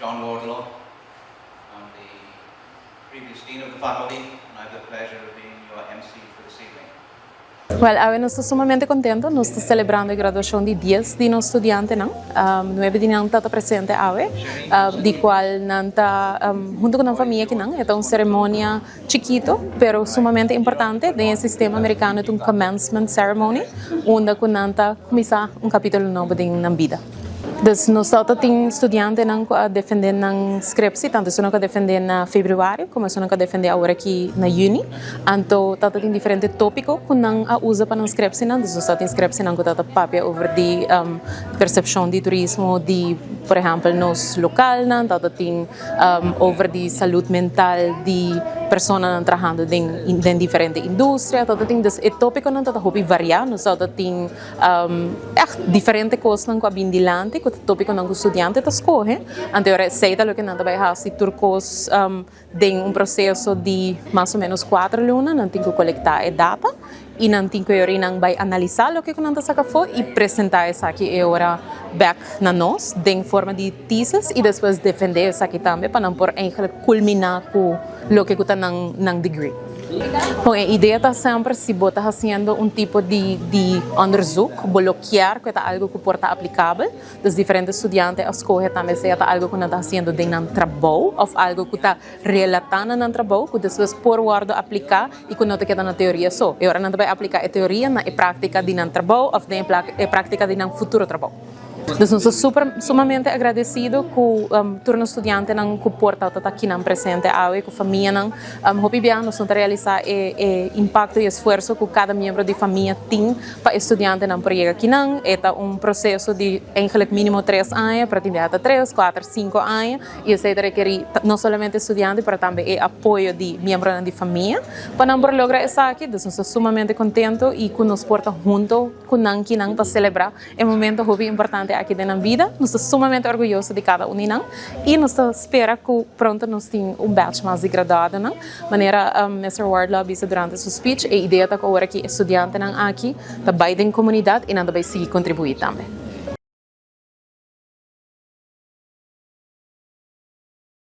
John Wardlaw. I'm the previous dean of the faculty and I have the pleasure of being your MC for this evening. Well, awe nos ta sumamente contento. Nos ta celebrando e graduacion di 10 di nos studiantenan. 9 di nan ta presente awe, di cual nan ta hunto cu nan famia akinan. E ta un ceremonia chikito, pero sumamente importante. Den sistema Americano ta un commencement ceremony, unda cu nan ta cuminsa un capitulo nobo den nan bida. Dus nos tin studiantenan cu a defende nan scriptie, tanto esunnan cu a defende na februari, como esunnan cu a defende awor aki na juni. Anto, tanto tin diferente topico cu nan a usa pa nan scriptie nan. Dus nos tin scriptie nan cu ta papia over di percepcion di turismo, di, por ehempel, nos local nan, tanto tin over di salud mental di personanan trahando den diferente industria, tanto tin, dus e topico nan ta hopi varia. Nos tin echt diferente cosnan cu a bin dilanti, cu topico nan cu studiante ta scoge. Anto, ora esey ta loke nan ta bay hasi tur cos den un proceso di mas o menos 4 luna, nan tin cu colecta e data y nan tin cu nan bay analisa loke nan ta saca afo y presenta esaki e ora back na nos, den forma di thesis y despues defende esaki tambe pa nan por eigenlijk culmina cu loke ta nan degree. Bon, e idea ta semper si bo ta haciendo un tipo di onderzoek, bo lo kier cu ta algo cu por ta aplicabel. Dus diferente studiante a scoge tambe sea ta algo cu nan ta haciendo den nan trabou of algo cu ta relata na nan trabou, cu despues por wordo aplica y cu no ta keda na teoria so. Y ora nan bay aplica e teoria na e practica di nan trabou of den e practica di nan futuro trabou. Dus nos ta super, sumamente agradecido cu tur nos studiantenan cu por ta aki nan presente awe, cu famianan. Hopi biaha nos ta realisa e impacto y esfuerso cu cada miembro di famia tin pa studiantenan por yega akinan. E ta un proceso di eigenlijk minimo 3 aña, pa tin 3, 4, 5 aña, y esey ta rekeri no solamente studiante, pero tambe e apoyo di miembronan di famia pa nan por logra esaki. Dus nos ta sumamente contento y cu nos por ta hunto cu nan akinan pa celebra e momento hopi importante aki den bida. Nos ta sumamente orguyoso di cada un di nan y nos ta spera cu pronto nos tin un batch mas di graduadonan. Manera Mr. Wardlaw a bisa durante su speech, e idea ta cu awor aki studiantenan aki ta bay den comunidad y nan ta bay sigui contribui tambe.